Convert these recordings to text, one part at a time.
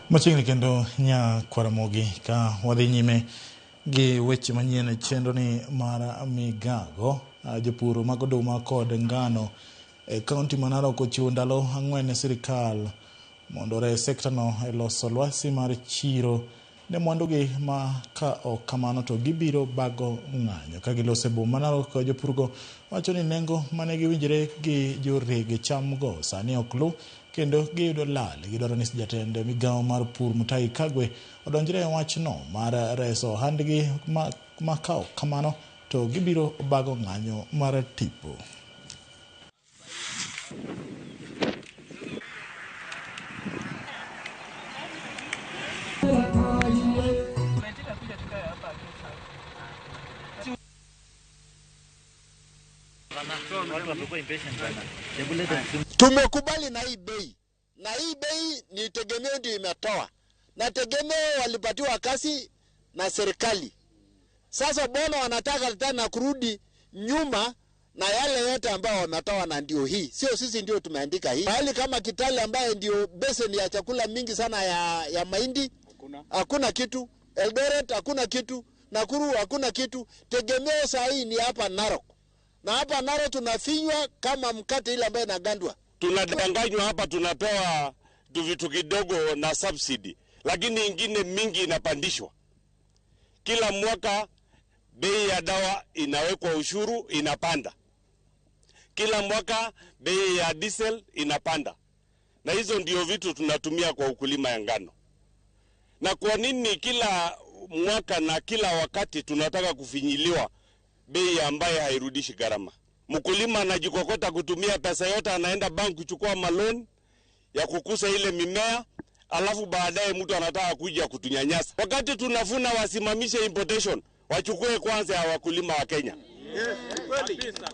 Machiegni kendo nya Kwaramogi ka wadhi nyime gi weche manyien e chenro ni mar migago. Jopur mag oduma kod ngano e kaunti ma Narok ochiwo ndalo 4 ne sirikal mondo ores sekta no e loso lwasi mar chiro ne mwandugi ma ka ok kamano to gibiro bago ng'anyo. Ka giloso e boma ma Narok, jopurgo wacho ni nengo mane giwinjore gi joreg chamgo sani ok luw kendo giyudo lal. Gidwaro ni jatend migawo mar pur Mutahi Kagwe odonjre e wachno mar reso ohandgi ma ka ok kamano to gibiro bago ng'anyo mar tipo. Tumekubali na hii bei, na hii bei ni tegemeo ndio imetoa, na tegemeo walipatiwa kasi na serikali. Sasa bona wanataka tena kurudi nyuma na yale yote ambayo wametoa, na ndio hii, sio sisi ndio tumeandika hii. Mahali kama Kitale ambaye ndio beseni ya chakula mingi sana ya mahindi, hakuna kitu. Eldoret hakuna kitu, Nakuru hakuna kitu. Tegemeo saa hii ni hapa Narok. Na hapa Narok tunafinywa kama mkate ile ambayo inagandwa. Tunadanganywa hapa, tunapewa vitu kidogo na subsidy, lakini ingine mingi inapandishwa. Kila mwaka bei ya dawa inawekwa ushuru, inapanda. Kila mwaka bei ya diesel inapanda. Na hizo ndio vitu tunatumia kwa ukulima ya ngano. Na kwa nini kila mwaka na kila wakati tunataka kufinyiliwa bei ambaye hairudishi gharama? Mkulima anajikokota kutumia pesa yote, anaenda bank kuchukua maloni ya kukusa ile mimea, alafu baadaye mtu anataka kuja kutunyanyasa. Wakati tunafuna wasimamishe importation, wachukue kwanza ya wakulima wa Kenya.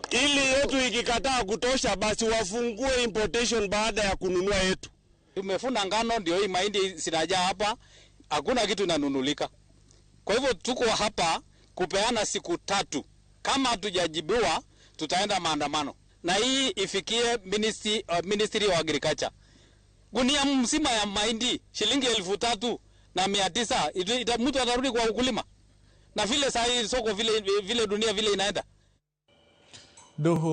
Ili yetu ikikataa kutosha, basi wafungue importation baada ya kununua yetu. Tumefuna ngano, ndio hii mahindi zinajaa hapa, hakuna kitu inanunulika. Kwa hivyo tuko hapa kupeana siku 3. Kama hatujajibiwa tutaenda maandamano. Na hii ifikie Ministry of Agriculture. Gunia mzima ya mahindi shilingi 3,900, mtu atarudi kwa ukulima? Na vile saa hii soko vile dunia vile inaenda. Doho.